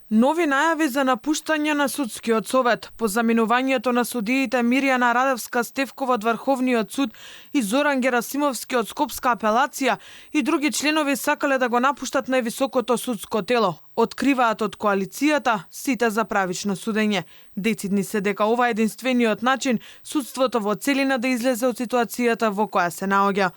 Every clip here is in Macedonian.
Нови најави за напуштање на судскиот совет. По заминувањето на судиите Мирјана Радевска-Стевкова од Врховниот суд и Зоран Герасимовски од Скопска апелација и други членови сакале да го напуштат највисокото судско тело. Откриваат од коалицијата Сите за правично судење. Децидни се дека ова е единствениот начин судството во целина да излезе од ситуацијата во која се наоѓа.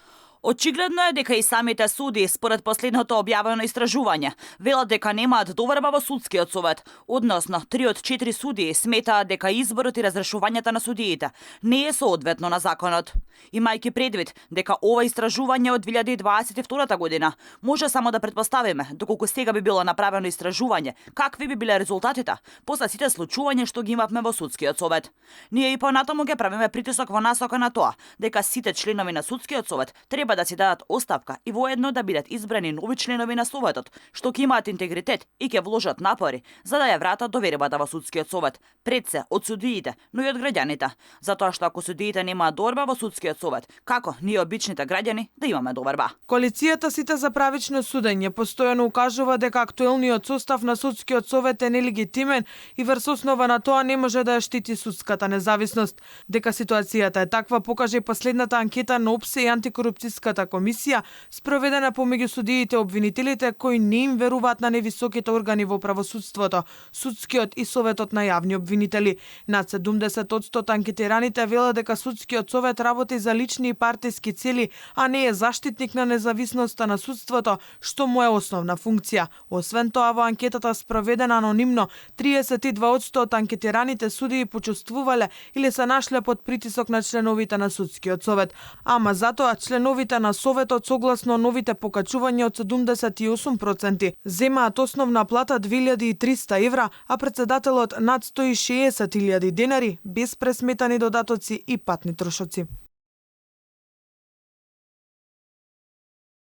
Очигледно е дека и самите суди, според последното објавено истражување, велат дека немаат доверба во судскиот совет, односно 3 од 4 судии сметаат дека изборот и разрешувањата на судиите не е соодветно на законот. Имајќи предвид дека ова истражување од 2022 година, може само да претпоставиме доколку сега би било направено истражување, какви би биле резултатите после сите случувања што ги имавме во судскиот совет. Ние и понатаму ќе правиме притисок во насока на тоа дека сите членови на судскиот совет треба да си дадат оставка и воедно да бидат избрани нови членови на советот, што ќе имаат интегритет и ќе вложат напори за да ја вратат довербата во судскиот совет, пред се од судиите, но и од граѓаните, затоа што ако судиите немаат доверба во судскиот совет, како ние обичните граѓани да имаме доверба? Коалицијата Сите за правично судење постојано укажува дека актуелниот состав на судскиот совет е нелегитимен и врз основа на тоа не може да ја штити судската независност. Дека ситуацијата е таква покаже последната анкета на ОПСЕ и антикорупцијската комисија, спроведена помеѓу судиите и обвинителите кои не им веруваат на невисоките органи во правосудството, судскиот и советот на јавни обвинители. Над 70% анкетираните велат дека судскиот совет работи за лични и партиски цели, а не е заштитник на независноста на судството, што му е основна функција. Освен тоа, во анкетата спроведена анонимно, 32% од анкетираните судии почувствувале или се нашле под притисок на членовите на судскиот совет. Ама затоа членовите на советот согласно новите покачувања од 78% земаат основна плата 2300 евра, а председателот над 160.000 денари без пресметани додатоци и патни трошоци.